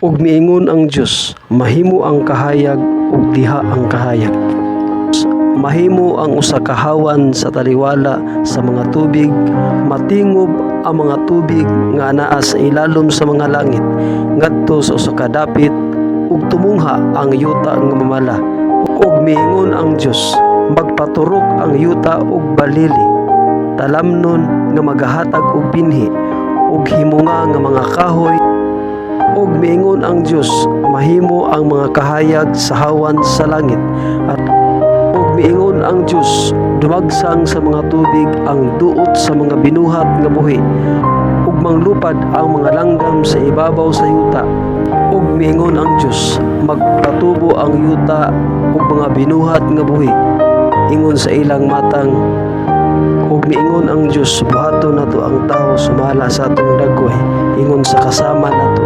Ug miingon ang Dios, "Mahimo ang kahayag," ug diha ang kahayag. Mahimo ang usa ka hawan sa taliwala sa mga tubig, matingob ang mga tubig nga anaa sa ilalom sa mga langit ngadto sa usa ka dapit, ug tumungha ang yuta nga mamala. Ug miingon ang Dios, "Magpaturok ang yuta og balili, talamnon nga magahatag og binhi, ug himunga nga mga kahoy." Ug miingon ang Dios, "Mahimo ang mga kahayag sa hawan sa langit." At ug miingon ang Dios, "Dumagsang sa mga tubig ang duot sa mga binuhat nga buhi, ug manglupad ang mga langgam sa ibabaw sa yuta." Ug miingon ang Dios, "Magpatubo ang yuta og mga binuhat nga buhi ingon sa ilang matang." Ug miingon ang Dios, "Buhaton nato ang tawo sumala sa atong dagway, ingon sa kasama nato."